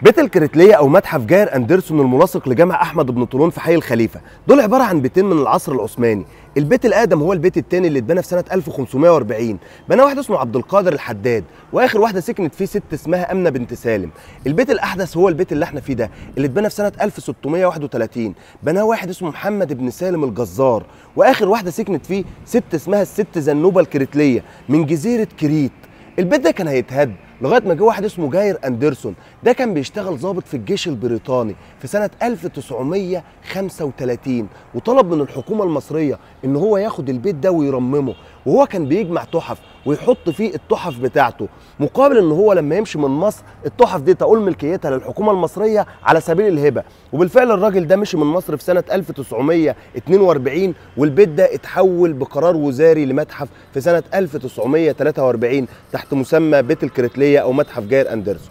بيت الكريتلية أو متحف جاير أندرسون الملاصق لجامع أحمد بن طولون في حي الخليفة، دول عبارة عن بيتين من العصر العثماني. البيت الأقدم هو البيت الثاني اللي اتبنى في سنة 1540، بناه واحد اسمه عبد القادر الحداد، وآخر واحدة سكنت فيه ست اسمها أمنة بنت سالم. البيت الأحدث هو البيت اللي احنا فيه ده، اللي اتبنى في سنة 1631، بناه واحد اسمه محمد بن سالم الجزار، وآخر واحدة سكنت فيه ست اسمها الست زنوبة الكريتلية من جزيرة كريت. البيت ده كان هيتهد لغاية ما جه واحد اسمه جاير اندرسون، ده كان بيشتغل ضابط في الجيش البريطاني في سنة 1935، وطلب من الحكومة المصرية ان هو ياخد البيت ده ويرممه، وهو كان بيجمع تحف ويحط فيه التحف بتاعته، مقابل ان هو لما يمشي من مصر التحف دي تقول ملكيتها للحكومة المصرية على سبيل الهبة. وبالفعل الراجل ده مشي من مصر في سنة 1942، والبيت ده اتحول بقرار وزاري لمتحف في سنة 1943 تحت مسمى بيت الكريتلية او متحف جاير اندرسون.